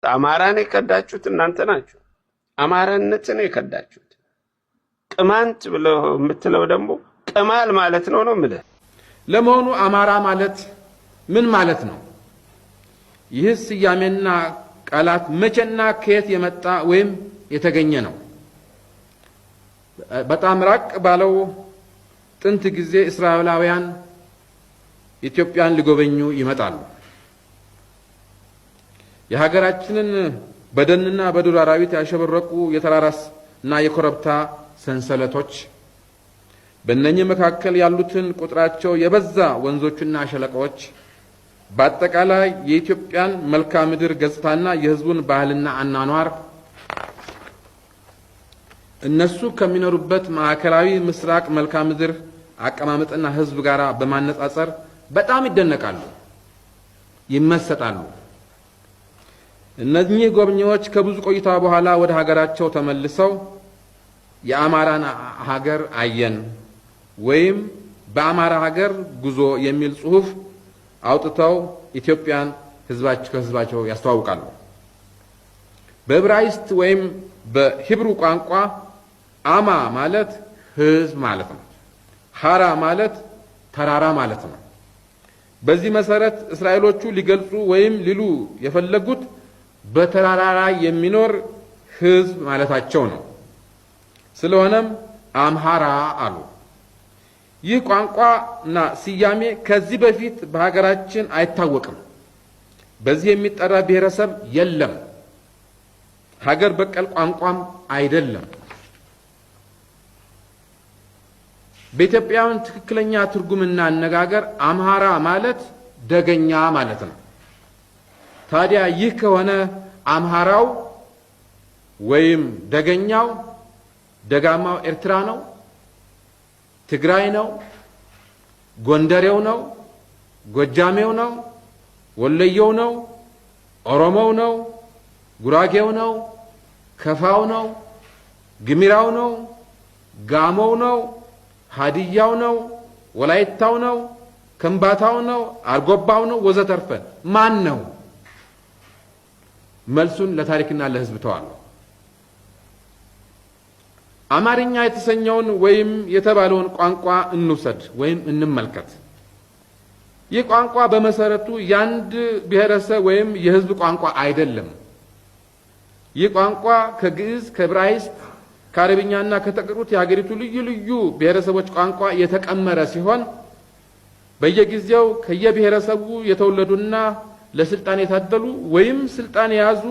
አማራን የከዳችሁት እናንተ ናችሁ። አማራነትን የከዳችሁት። ቅማንት ብለው የምትለው ደግሞ ቅማል ማለት ነው ነው የምልህ። ለመሆኑ አማራ ማለት ምን ማለት ነው? ይህ ስያሜና ቃላት መቼና ከየት የመጣ ወይም የተገኘ ነው? በጣም ራቅ ባለው ጥንት ጊዜ እስራኤላውያን ኢትዮጵያን ሊጎበኙ ይመጣሉ። የሀገራችንን በደንና በዱር አራዊት ያሸበረቁ የተራራና የኮረብታ ሰንሰለቶች፣ በእነኚህ መካከል ያሉትን ቁጥራቸው የበዛ ወንዞችና ሸለቆዎች፣ በአጠቃላይ የኢትዮጵያን መልክዓ ምድር ገጽታና የሕዝቡን ባህልና አኗኗር እነሱ ከሚኖሩበት ማዕከላዊ ምስራቅ መልክዓ ምድር አቀማመጥና ሕዝብ ጋር በማነጻጸር በጣም ይደነቃሉ፣ ይመሰጣሉ። እነኚህ ጎብኚዎች ከብዙ ቆይታ በኋላ ወደ ሀገራቸው ተመልሰው "የአማራን ሀገር አየን" ወይም "በአማራ ሀገር ጉዞ" የሚል ጽሑፍ አውጥተው ኢትዮጵያን ህዝባቸው ከህዝባቸው ያስተዋውቃሉ። በዕብራይስጥ ወይም በ Hebrew ቋንቋ አማ ማለት ህዝብ ማለት ነው። ሀራ ማለት ተራራ ማለት ነው። በዚህ መሰረት እስራኤሎቹ ሊገልጹ ወይም ሊሉ የፈለጉት በተራራ ላይ የሚኖር ህዝብ ማለታቸው ነው። ስለሆነም አምሃራ አሉ። ይህ ቋንቋና ስያሜ ከዚህ በፊት በሀገራችን አይታወቅም። በዚህ የሚጠራ ብሔረሰብ የለም። ሀገር በቀል ቋንቋም አይደለም። በኢትዮጵያውያን ትክክለኛ ትርጉምና አነጋገር አምሃራ ማለት ደገኛ ማለት ነው። ታዲያ ይህ ከሆነ አምሃራው ወይም ደገኛው ደጋማው ኤርትራ ነው? ትግራይ ነው? ጎንደሬው ነው? ጎጃሜው ነው? ወሎየው ነው? ኦሮሞው ነው? ጉራጌው ነው? ከፋው ነው? ግሚራው ነው? ጋሞው ነው? ሀዲያው ነው? ወላይታው ነው? ከምባታው ነው? አርጎባው ነው? ወዘተርፈ ማን ነው? መልሱን ለታሪክና ለሕዝብ ተዋለሁ። አማርኛ የተሰኘውን ወይም የተባለውን ቋንቋ እንውሰድ ወይም እንመልከት። ይህ ቋንቋ በመሰረቱ የአንድ ብሔረሰብ ወይም የሕዝብ ቋንቋ አይደለም። ይህ ቋንቋ ከግዕዝ፣ ከዕብራይስጥ፣ ከአረብኛና ከተቀሩት የሀገሪቱ ልዩ ልዩ ብሔረሰቦች ቋንቋ የተቀመረ ሲሆን፣ በየጊዜው ከየብሔረሰቡ የተወለዱና ለስልጣን የታደሉ ወይም ስልጣን የያዙ